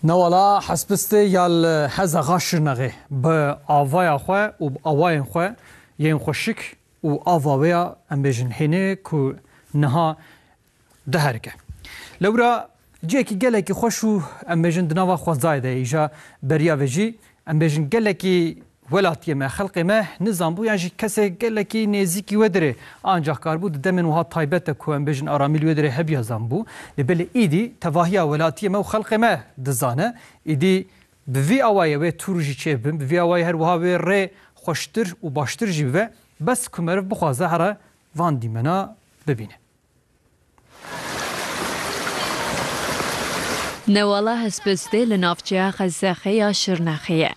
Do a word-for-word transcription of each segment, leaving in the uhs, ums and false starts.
Newala Hespistê ya li Hezaxa Şirnexê bi avaya xwe û bi awayên xwe yên xweşik û ava wê ya, em bêjin, hênik ku niha diherike. Lewra cihekî gelekî xweş û, em bêjin, di nava xwezayê de ye. Îja beriya vê jî, em bêjin, gelekî welatiyê me, xelkê me nizanbû, yan jî kesê gelekî nêzîkî wê dirê. Ancax karibû di demên wiha taybet de ku, em bêjin, aramî li wê dirê hebiya, zanbû. Lê belê îdî tevahiya welatiyê me û xelkê me dizane. Îdî bi vî awayê wê tûr jî çêbin, bi vî awayê her wiha wê rê xweştir û baştir jî bibe. Bes ku meriv bixwaze here van dîmena bibîne. Newala Hespistê li navçeya Xezexê ya Şirnexê ye.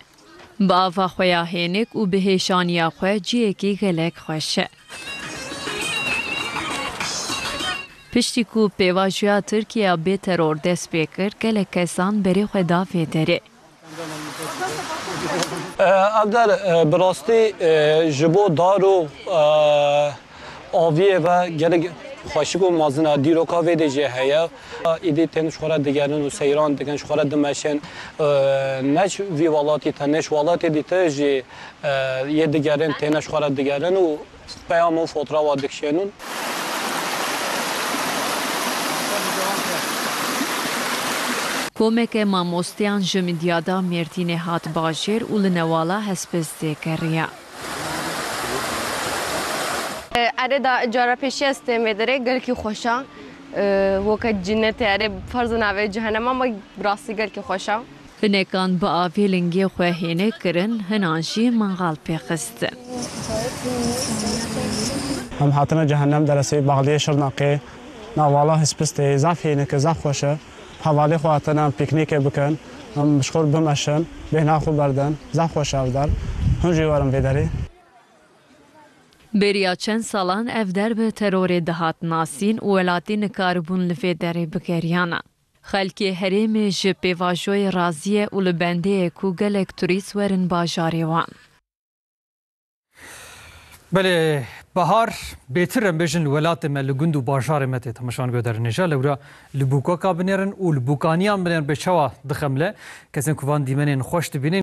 Bi ava xwe ya hênik û bi hêşaniya xwe cihekî gelek xweş e. Piştî ku pêvajoya Tirkiye ya bê teror dest pê kir, gelek kesan berê xwe da vê derê. Ev der, e, bi rastî, e, ji bo dar û, e, aviyê ve gelek xweşik û mezin e. Dîroka vê de jî heye. Êdî tên ji xwe re digerin û seyran dikin, ji xwe re dimeşin. E, ne ji vî welatî tenê, ji welatê dîtir jî, e, yê digerin, têne ji xwe re digerin û peyam û fotoğrafa dikişênin. Komeke mamosteyan ji Midyada Mêrdînê hat bajêr û li Newala Hespistê geriya. Erê da cara pêşiya stê me derê gelkî xweşa. Weke cinnetê erê, ferz navê cehennem ama bi rastî gelkî xweşa. Hinekan bi avê lingê xwe hênik kirin, hinan jî mangal pê xistin. Em hatine cehennem deresê, baxliyê Şirnexê, Newala Hespistê, zaf hênik e, zaf xweş e. Hevalê xwe hatine em pîknîkê bikin, em ji xwe bimeşin, bêhna xwe berdin. Zaf xweş e ev der. Hûn jî werin vê derê. Beriya çend salan ev der bi terorê dihat nasîn û welatî nikaribûn li vê derê bigeriyana. Xelkê herêmê ji pêvajoyê razî ye û li bendê ye ku gelek turîst werin bajarê wan. Belê, bahar bêtir, em bêjin, li welatê me, li gund û bajarê me tê temaşan guhdarên hêja. Lewra li bûkaka binêrin û li bûkaniyan binêrin, bê çawa dixemile. Kesên ku van dîmenên xweş dibînin,